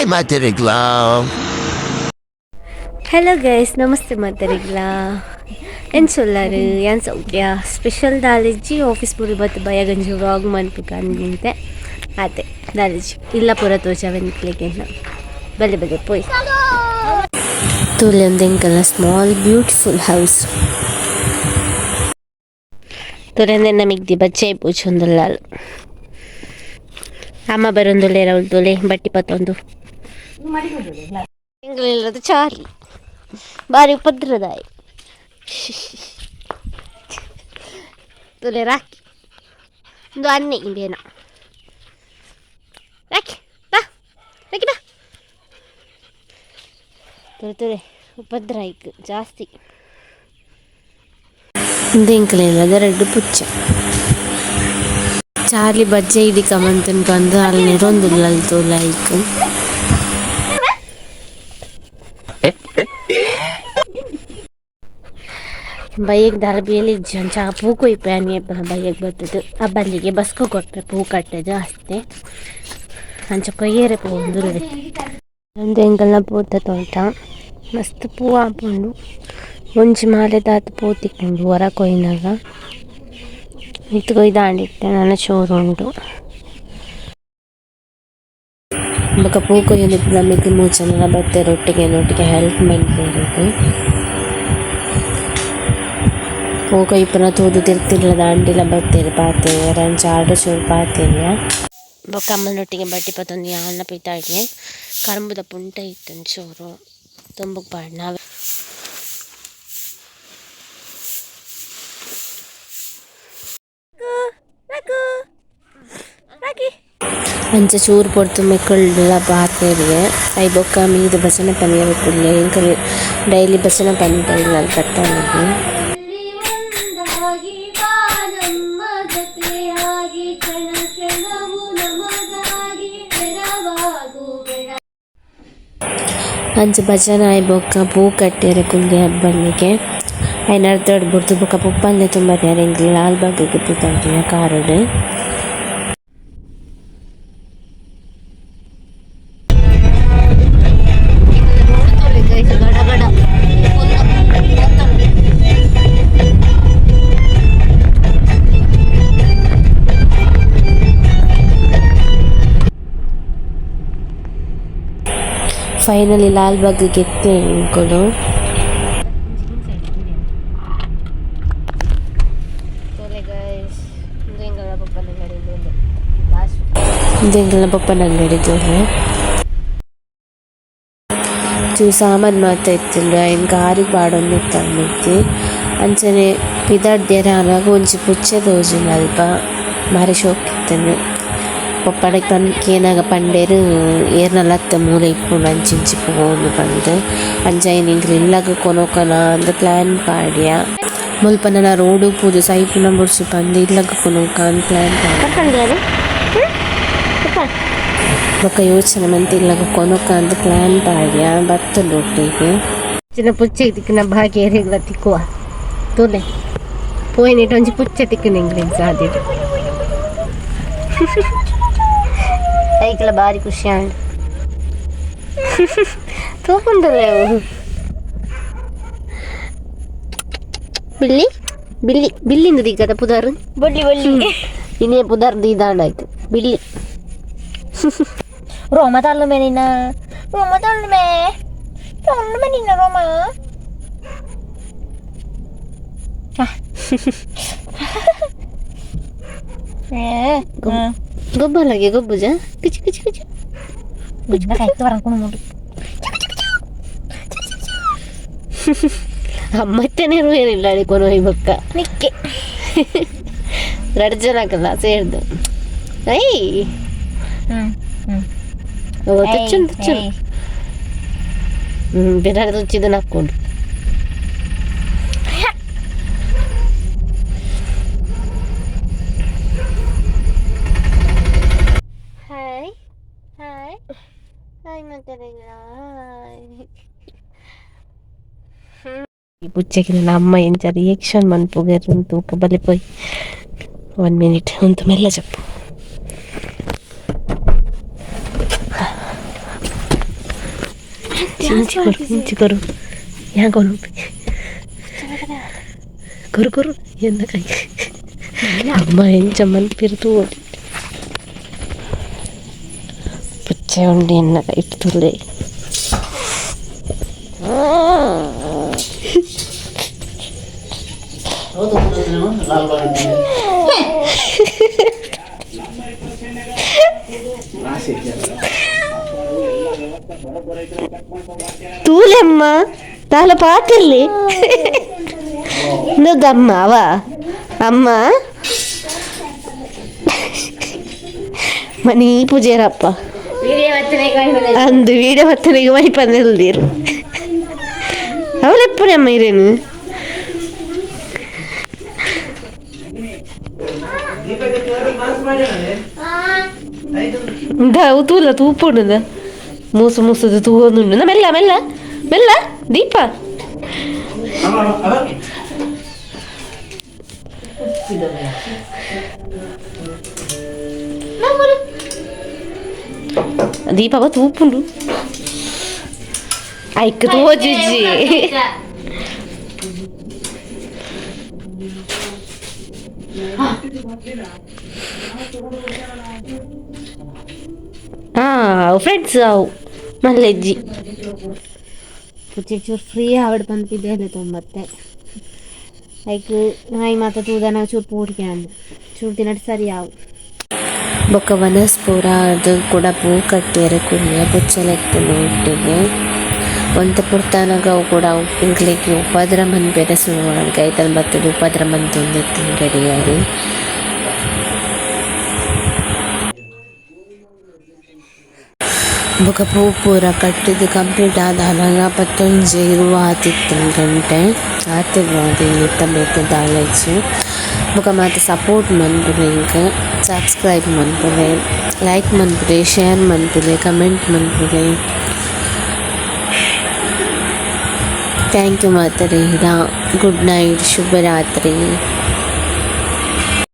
Hi ಮಾತೆರೆಗ್ಲಾ. Hello guys, ನಮಸ್ತೆ ಮಾತಾರಿಗ್ಲಾ. ಎಂಚೊಲ್ಲರು? ಏನ್ ಸೌಖ್ಯ? ಸ್ಪೆಷಲ್ ದಾಲಿಜ್ಜಿ, ಆಫೀಸ್ ಪೂರಿ ಬತ್ತು ಬಯಗಂಜಿ ವ್ಲಾಗ್ ಮನ್ಪುಗ ಅಂದಿಂತೆ ಆತೆ. ದಾಲಿಜ್ಜಿ ಇಲ್ಲ, ಪೂರ ತೋಜಾವೆನ್ಕ್ಲೆಗೆ. ಬಲೆ ಬಲೆ ಪೋಯ್. ತೂಲೆ, ಒಂದು ಎಂಕಲ್ನ ಸ್ಮಾಲ್ ಬ್ಯೂಟಿಫುಲ್ ಹೌಸ್. ತೂಲೆ, ನಮಿಗ್ದಿ ಬಚ್ಚೆ ಪೂಚೊಂದುಲ್ಲಾಲ್. ಅಮ್ಮ ಬರೊಂದುಲ್ಲೇರ ಅವ್ಲು. ತೂಲೆ, ಬಟ್ಟಿ ಪತ್ತೊಂದು. ಎಂಗ್ಲಿಲ್ಲದ ಚಾರ್ಲಿ ಬಾರಿ ಉಪದ್ರದಾಯಿ. ತೂಲೆ, ರಾಕಿ. ಒಂದು ಅನ್ನೆ ಇಂಬೇನ. ರಾಕಿ ಬಾ, ರಾಕಿ ಬಾ. ತುರೆ ತುರೆ, ಉಪದ್ರ ಐಕ್ ಜಾಸ್ತಿ. ಉಂದು ಎಂಕಲ್ನ ರಡ್ಡ್ ಪುಚ್ಚೆ. ಚಾರ್ಲಿ ಬಜ್ಜೆ ಇಡಿಕ ಮಂತುಂಡು ಪಂದ್ ಆಲ್ ನೆರೊಂದುಲ್ಲಲ್, ತೂಲೆ ಐಕ್. ಬೈಯಗ್ ದಾಲ ಬೇಲೆ ಇಜ್ಜಿ, ಅಂಚ ಪೂ ಕೊಯ್ಪೆ ಅನಿ ಬೈಯಗ್ ಬತ್ತದು. ಆ ಬಲ್ಲಿಗೆ ಬಸ್ಕು ಕೊರ್ಪೆ, ಪೂ ಕಟ್ಟದು ಅಷ್ಟೇ. ಅಂಚ ಕೊಯ್ಯರೆ ಪೋವೊಂದುಲ್ಲೆ. ಉಂದು ಎಂಕಲ್ನ ಪೂತ ತೋಟ. ಮಸ್ತ್ ಪೂ ಆಪುಂಡು. ಒಂಜಿ ಮಾಲೆದಾತ್ ಪೂ ತಿಕ್ಕುಂಡು ಒರ ಕೊಯ್ನಗ. ಇತ್ತೆ ಕೊಯ್ದಾಂಡ್, ಇತ್ತೆ ನನ ಚೂರು ಉಂಡು. ಬೊಕ ಪೂ ಕೊಯ್ಯೊಂದಿಪ್ಪುನ ಮಿತ್ತ್ ಮೂಜಿ ಜನಲ ಬತ್ತೆರ್ ಒಟ್ಟಿಗೆ ಒಟ್ಟಿಗೆ ಹೆಲ್ಪ್ ಮನ್ಪೆರೆಗ್. ಪೂ ಕೊಯ್ಪುನ ತೂದು ತಿರ್ತಿಲ್ಲದ ಆಂಟಿಲ ಬತ್ತೆರ್ ಪಾತೆರ್ಯೆರೆ. ಅಂಚ ಆರ್ಡ ಚೂರು ಪಾತೆರಿಯ. ಬೊಕ್ಕ ಅಮ್ಮನೊಟ್ಟಿಗೆ ಬಟ್ಟಿ ಪತ್ತೊಂದು ಯಾನ್ಲ ಪಿದಾಡ್ಯೆ. ಕರಂಬುದ ಪುಂಟ ಇತ್ತುಂಡು ಚೂರು, ದೊಂಬುಗ್ ಪಾಡ್ನ. ಅಂಚ ಚೂರು ಪೊರ್ತು ಮೆಕ್ಕುಲ್ಡ್ಲ ಪಾತೆರಿಯೆ. ಐಬೊಕ್ಕ ಮೀದ್ ಭಜನೆ ಪನಿಯೆರೆ ಕುಲ್ಲೆ. ಎಂಕುಲು ಡೈಲಿ ಭಜನೆ ಪನ್ಪ ಇಲ್ಲಲ್ ಕತ್ತಲೆಗ್. ಒಂದಾಗಿ ಬಾನಮ್ಮ ಜೊತೆಯಾಗಿ ಕ್ಷಣ ಕ್ಷಣವು ನಮಗಾಗಿ ನೆರವಾಗುವೆಳ. ಅಂಚ ಭಜನೆ ಆಯಿ ಬೊಕ್ಕ ಪೂ ಕಟ್ಟೆರೆ ಕುಲ್ಲೆ ಹಬ್ಬಲಿಗೆ. ಐನ್ ಅರ್ಧಡ್ ಬುಡ್ದು ಬೊಕ್ಕ ಪೊಪ್ಪಲ್ನೆ ತುಂಬರೆ ಎಂಕ್ಲು ಲಾಲ್ಬಾಗ್ ಗ್ ಪಿದಾಡ್ಯ ಕಾರುಡು. ಗಡ ಗಡ ಫುಲ್. ಫೈನಲಿ ಲಾಲ್ಬಾಗ್ ಗ್ ಎತ್ತೆ ಎಂಕುಲು. ತೋಲೆ ಗೈಸ್, ಉಂದು ಎಂಕಲ್ನ ಪಪ್ಪನ ಅಂಗಡಿ. ಉಂದು ಲಾಸ್ಟ್. ಉಂದು ಎಂಕಲ್ನ ಪೊಪ್ಪನ ಅಂಗಡಿ, ತೂಲೆ. ಚೂರು ಸಾಮಾನ್ ಮಾತ ಇತ್ತುಂಡು, ಐನ್ ಕಾರಿಗ್ ಪಾಡೊಂದಿತ್ತ ಮಿತ್ತ್. ಅಂಚನೆ ಪಿದಾಡ್ದ್ಯೆರೆ ಆನಗ ಒಂಜಿ ಪುಚ್ಚೆ ತೋಜುಂಡು ಅಲ್ಪ. ಬಾರಿ ಶೋಕು ಇತ್ತುಂಡು. ಪೊಪ್ಪಡ ಪನ್ ಕೇನಗ ಪಂಡೆರ್, ಏರ್ನಲ ಅತ್ತ್, ಮೂಲೆ ಇಪ್ಪುಂಡು ಅಂಚಿ ಇಂಚಿ ಪೋವೊಂದು ಪಂದ್. ಅಂಚ ಐನ್ ಎಂಕ್ಲು ಇಲ್ಲಗ್ ಕೊನೊಕನ ಅಂದ್ ಪ್ಲಾನ್ ಪಾಡ್ಯ. ಮುಲ್ಪ ನನ ರೋಡ್ ಪೋದು ಸೈಪುನ ಬೊಡ್ಚಿ ಪಂದ್ ಇಲ್ಲಗ್ ಕೊನೊಕ ಅಂದ್ ಪ್ಲಾನ್ ಪಾಡ್ಯ. ಬೊಕ ಯೋಚನೆ ಮಂತ್ ಇಲ್ಲಗ್ ಕೊನೊಕ ಅಂದ್ ಪ್ಲಾನ್ ಪಾಡ್ಯ. ಬತ್ತುಂಡು ಒಟ್ಟಿಗೆ. ಚಿನ್ನ ಪುಚ್ಚೆ ತಿಕ್ಕಿನ ಭಾಗ್ಯ ಏರೆಗ್ಲ ತಿಕ್ಕುವ? ತೂಲೆ, ಪೋಯಿನಿಟ್ ಒಂಜಿ ಪುಚ್ಚೆ ತಿಕ್ಕಿನ ಎಂಕ್ಲೆಗ್ ಸಾದಿಡ್. ಐಕ್ಲ ಬಾರಿ ಖುಷಿ ಆಂಡ್. ತೂಪುಂಡುಲ್ಲೆ ಅವು. ಬಿಲ್ಲಿ ಬಿಲ್ಲಿ ಬಿಲ್ಲಿಂದು ದಿಕ್ಕದ ಪುದರ್. ಬೊಳ್ಳಿ ಬೊಳ್ಳಿ. ಇನ್ನೇ ಪುದರ್ ದೀದಾಂಡ ಆಯ್ತು, ಬಿಲ್ಲಿ. ರೋಮ ತಳ್ಳುಮೆ ನಿನ್ನ, ರೋಮ ತಳ್ಳುಮೆ, ತಳ್ಳುಮೆ ನಿನ್ನ ರೋಮ. ಗೊಬ್ಬಲಗೆ ಗೊಬ್ಬುಜ? ಕಿಚಿ ಕಿಚಿ ಕಿಚಿ. ಕೈತು ಬರಂಕೊಂಡು. ಅಮ್ಮತ್ತನೇ ಏನಿಲ್ಲ, ಅಡಿಕೊನು ಬೊಕ್ಕ. ನಿಕ್ಕೆ. ರಡ್ಡ್ ಜನ ಸೇರ್ದು. I. Hmm hmm. ಓ, ತುಚ್ಚುಂಡು ತುಚ್ಚುಂಡು. ಬಿರಾಡ ತುಚ್ಚಿದ್ದು ನಕ್ಕೊಂಡು. ಹಾಯ್ ಹಾಯ್ ಹಾಯ್ ಮಾತಾಡಿಲ್ಲ. ಈ ಪುಚ್ಚೆಗೆ ನನ್ನ ಅಮ್ಮ ಎಂಚ ರಿಯಾಕ್ಷನ್ ಮನ್ಪುಗೆರ್ ತೂಕ. ಬಲೆ ಪೋಯ್. ಒನ್ ಮಿನಿಟ್ ಉಂತು, ಮೆಲ್ಲ ಜಪ್ಪು. ಇಂಚಿ ಕೊರು, ಇಂಚಿ ಕೊರು. ಯಾನ್ ಕೊರು ಕೊರು ಕೊರು ಎನ್ನ ಕೈ. ಅಮ್ಮ ಎಂಚ ಮನ್ಪಿರ್ ತೂವೊಡು. ಪುಚ್ಚೆ ಉಂಡು ಎನ್ನ ಕೈಟ್ ತುಲ್ಲೆ. ತೂಲೆಮ್ಮ ದಾಲ ಪಾತಿರ್ಲಿ ನುದಮ್ಮ ಅವ ಅಮ್ಮ ಮನಿ ಪೂಜೆರಪ್ಪ ಅಂದು ವೀಡಿಯೋ ಬತ್ತನಿಗೆ ಮೈ ಪಂದಿಲ್ದಿರು ಅವಳೆಪ್ಪನೆ ಅಮ್ಮ ಇರೇನು. ಅವು ತೂಲ ತೂಪುಂಡು ಮೂಸು ಮೂಸುದು ತೂವೊಂದುಂಡು. ಮೆಲ್ಲ ಮೆಲ್ಲ ಮೆಲ್ಲ ದೀಪ. ದೀಪ ಅವ ತೂಪುಂಡು ಐಕ್ ತೋಜಿಜ್ಜಿ. ಫ್ರೆಂಡ್ಸ್ ಅವು ಮಲ್ಲೆಜ್ಜಿ ಚೂರು ಫ್ರೀ ಆವಡ್ ಪನ್ಪಿದ್ದೇನೆ ತೊಂಬತ್ತೆ ಐಕ್ ನಾಯಿ ಮಾತ ತೂದನ ಚೂರು ಪೂಡಿಗೆ ಅಂದ್ ಚೂರು ದಿನಟ್ ಸರಿ ಆವು. ಬೊಕ್ಕ ವನಸ್ ಪೂರ ಅದು ಕೂಡ ಪೂ ಕಟ್ಟಿಯರೆ ಕುಲ್ಲಿಯ ಪುಚ್ಚೆಲೆತ್ತುಂಡು ಒಟ್ಟಿಗೆ. ಒಂತೆ ಪೊರ್ತಾನಗ ಅವು ಕೂಡ ಎಂಕ್ಲೆಗ್ ಉಪದ್ರ ಮನ್ಪೆರೆ ಸುರು ಮಲ್ಪುಂಡು. ಕೈತಲ್ ಬತ್ತುದು ಉಪದ್ರ ಮಂತೊಂದಿತ್ತುಂಡು ರೆಡಿಯಾದ್. ಬೊಕ ಪೂ ಪೂರ ಕಟ್ಟುದು ಕಂಪ್ಲೀಟ್ ಆದಾನಗ ಪತ್ತೊಂಜಿ ಇರುವ ಆತಿತ್ತುಂಡು ಗಂಟೆ ಆತೆ ಇನಿತ ಬೇತೆ ದಾಲ ಇಜ್ಜಿ. ಬೊಕ ಮಾತ ಸಪೋರ್ಟ್ ಮನ್ಪುಲೆ ಎಂಕ್ ಸಬ್ಸ್ಕ್ರೈಬ್ ಮನ್ಪುಲೆ ಲೈಕ್ ಮನ್ಪುಲೆ ಶೇರ್ ಮನ್ಪುಲೆ ಕಮೆಂಟ್ ಮನ್ಪುಲೆ. Thank you ಮಾತೆರೆಗ್ಲಾ. ಗುಡ್ ನೈಟ್, ಶುಭರಾತ್ರಿ.